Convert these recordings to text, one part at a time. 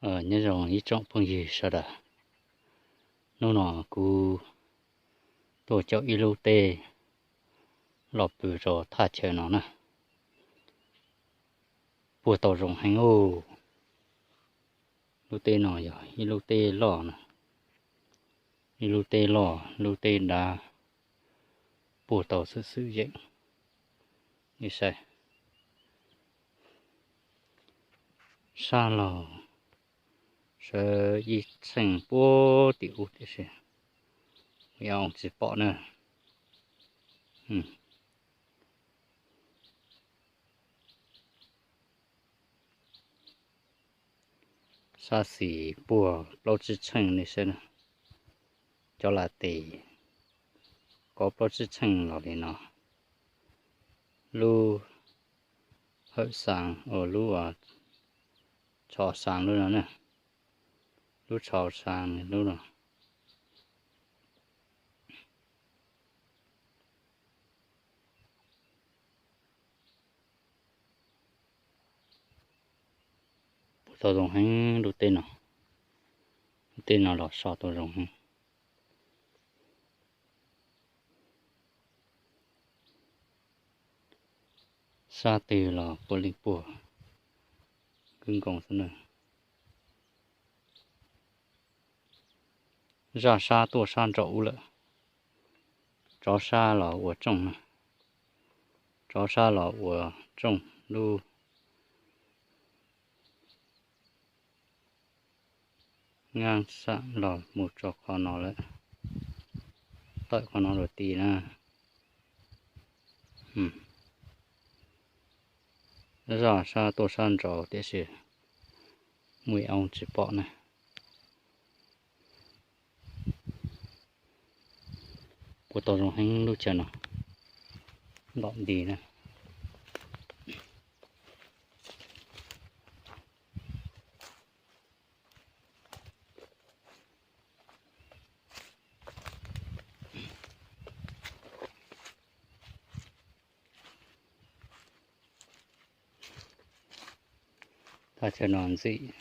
Nyob zoo ib tsoom phooj ywg sawv daws, hnub no kuv tuaj caum ib lub teb los pw rau thaj chaw no na, puag tau zoo heev os. Lub teb no yog ib lub teb loj na, ib lub teb loj lub teb dav, puag tau xwm xwm yeem. Nej saib, sab laug sawv ib txheej puag tim ub tiam sis kuv yeej tsis pom na. Sab xis puag plaub tsib txheej nej saib na, cov lam tes kov plaub tsib txheej los li no. Lub hawm xav, lub tsho xav lub no na, lub tsho xav lub no. Puag tau zoo heev lub teb no, lub teb no los so tau zoo heev. Sab twg los puag leej puag, kwv nkoos xwb na. Zaj sab tuaj sab nraum ub lawm, tsov sab los ua tsooj na, tsov sab los ua tsooj lub. Nab sam los mus txog qhov no lawm, tawm qhov no lawm tid na. Zaj sab tuaj sab nraud tiam sis muaj ib ob tsis pom na. Puag tau zoo heev lub chaw no, ntom nti na. Thaj chaw no ntxim,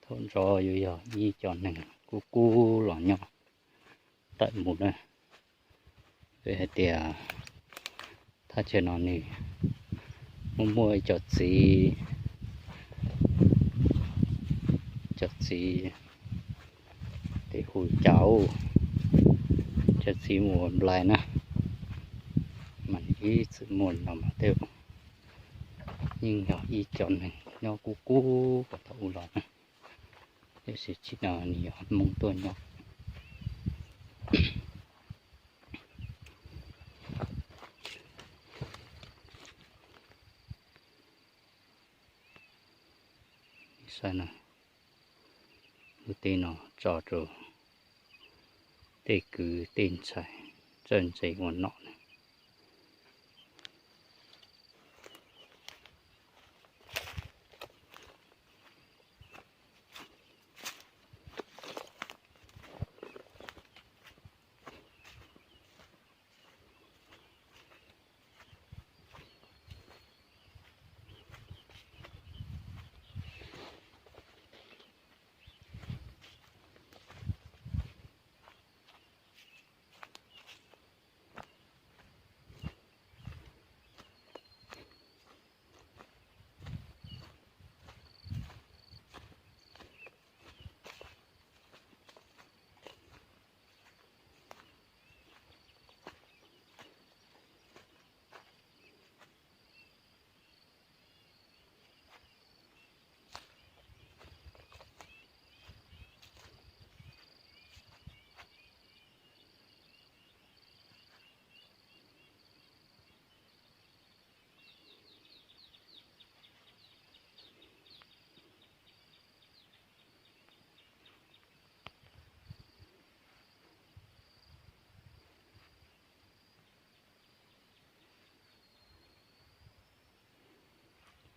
thaum ntxov yuav yog ib co neeg kub kub los nyob tawm mus na. Vim hais tias thaj chaw no nws muaj muaj ib co txiv, cov txiv tes hu cas, cov txiv mus ua nplai na, mas ib txwm muaj no mas tej yeej yog ib co neeg nyob kub kub puag thaum ub los na. Tiam sis tsim no nws yog Hmoob tuaj nyob. Saib na, lub teb no tso rau tej kwv tej ntxhais txawj ntse ua nom na.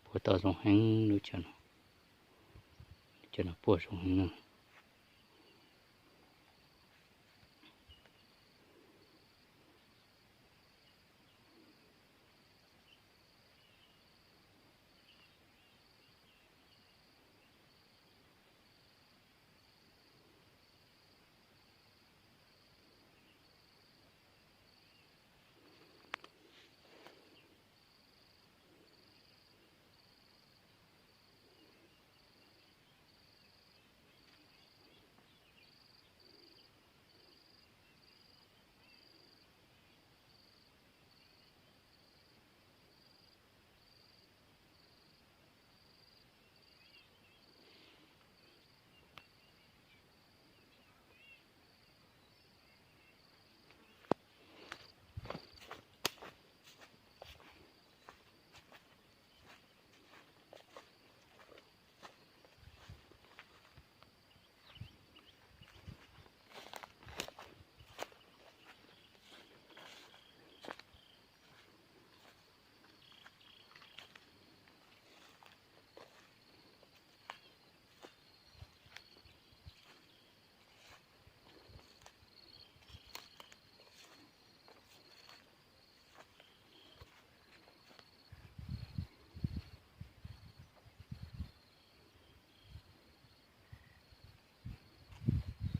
Puag tau zoo heev lub chaw no, lub chaw no puag zoo heev na.